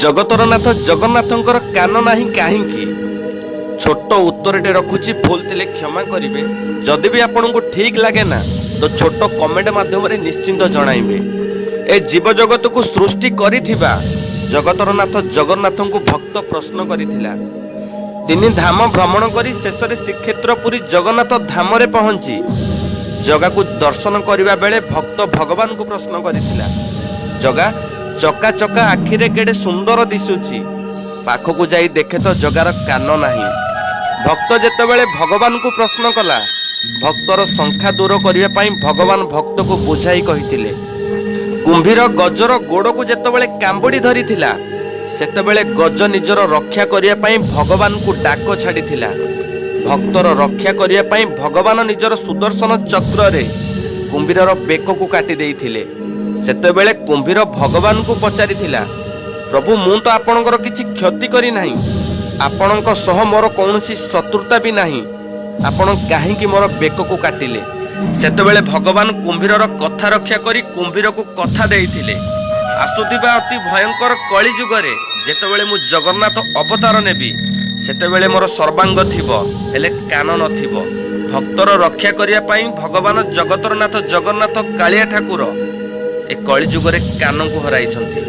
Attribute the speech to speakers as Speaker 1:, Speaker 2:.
Speaker 1: ଜଗତର ନାଥ ଜଗନ୍ନାଥଙ୍କର କାନ ନାହିଁ କାହିଁକି? ଛୋଟ ଉତ୍ତରଟେ ରଖୁଛି, ଭୁଲ ଥିଲେ କ୍ଷମା କରିବେ। ଯଦି ବି ଆପଣଙ୍କୁ ଠିକ୍ ଲାଗେ ନା, ତ ଛୋଟ କମେଣ୍ଟ ମାଧ୍ୟମରେ ନିଶ୍ଚିନ୍ତ ଜଣାଇବେ। ଏ ଜୀବଜଗତକୁ ସୃଷ୍ଟି କରିଥିବା ଜଗତର ନାଥ ଜଗନ୍ନାଥଙ୍କୁ ଭକ୍ତ ପ୍ରଶ୍ନ କରିଥିଲା। ତିନି ଧାମ ଭ୍ରମଣ କରି ଶେଷରେ ଶ୍ରୀକ୍ଷେତ୍ର ପୁରୀ ଜଗନ୍ନାଥ ଧାମରେ ପହଞ୍ଚି ଜଗାକୁ ଦର୍ଶନ କରିବା ବେଳେ ଭକ୍ତ ଭଗବାନଙ୍କୁ ପ୍ରଶ୍ନ କରିଥିଲା, ଜଗା, ଚକା ଚକା ଆଖିରେ କେଡ଼େ ସୁନ୍ଦର ଦିଶୁଛି। ପାଖକୁ ଯାଇ ଦେଖେ ତ ଜଗାର କାନ ନାହିଁ। ଭକ୍ତ ଯେତେବେଳେ ଭଗବାନଙ୍କୁ ପ୍ରଶ୍ନ କଲା, ଭକ୍ତର ଶଙ୍କା ଦୂର କରିବା ପାଇଁ ଭଗବାନ ଭକ୍ତକୁ ବୁଝାଇ କହିଥିଲେ, କୁମ୍ଭୀର ଗଜର ଗୋଡ଼କୁ ଯେତେବେଳେ କାମ୍ବୁଡ଼ି ଧରିଥିଲା, ସେତେବେଳେ ଗଜ ନିଜର ରକ୍ଷା କରିବା ପାଇଁ ଭଗବାନଙ୍କୁ ଡାକ ଛାଡ଼ିଥିଲା। ଭକ୍ତର ରକ୍ଷା କରିବା ପାଇଁ ଭଗବାନ ନିଜର ସୁଦର୍ଶନ ଚକ୍ରରେ କୁମ୍ଭୀରର ବେକକୁ କାଟି ଦେଇଥିଲେ। ସେତେବେଳେ କୁମ୍ଭୀର ଭଗବାନଙ୍କୁ ପଚାରିଥିଲା, ପ୍ରଭୁ, ମୁଁ ତ ଆପଣଙ୍କର କିଛି କ୍ଷତି କରିନାହିଁ, ଆପଣଙ୍କ ସହ ମୋର କୌଣସି ଶତ୍ରୁତା ବି ନାହିଁ, ଆପଣ କାହିଁକି ମୋର ବେକକୁ କାଟିଲେ? ସେତେବେଳେ ଭଗବାନ କୁମ୍ଭୀରର କଥା ରକ୍ଷା କରି କୁମ୍ଭୀରକୁ କଥା ଦେଇଥିଲେ, ଆସୁଥିବା ଅତି ଭୟଙ୍କର କଳି ଯୁଗରେ ଯେତେବେଳେ ମୁଁ ଜଗନ୍ନାଥ ଅବତାର ନେବି, ସେତେବେଳେ ମୋର ସର୍ବାଙ୍ଗ ଥିବ, ହେଲେ କାନ ନଥିବ। ଭକ୍ତର ରକ୍ଷା କରିବା ପାଇଁ ଭଗବାନ ଜଗତର ନାଥ ଜଗନ୍ନାଥ କାଳିଆ ଠାକୁର ଏ କଳିଯୁଗରେ କାନକୁ ହରାଇଛନ୍ତି।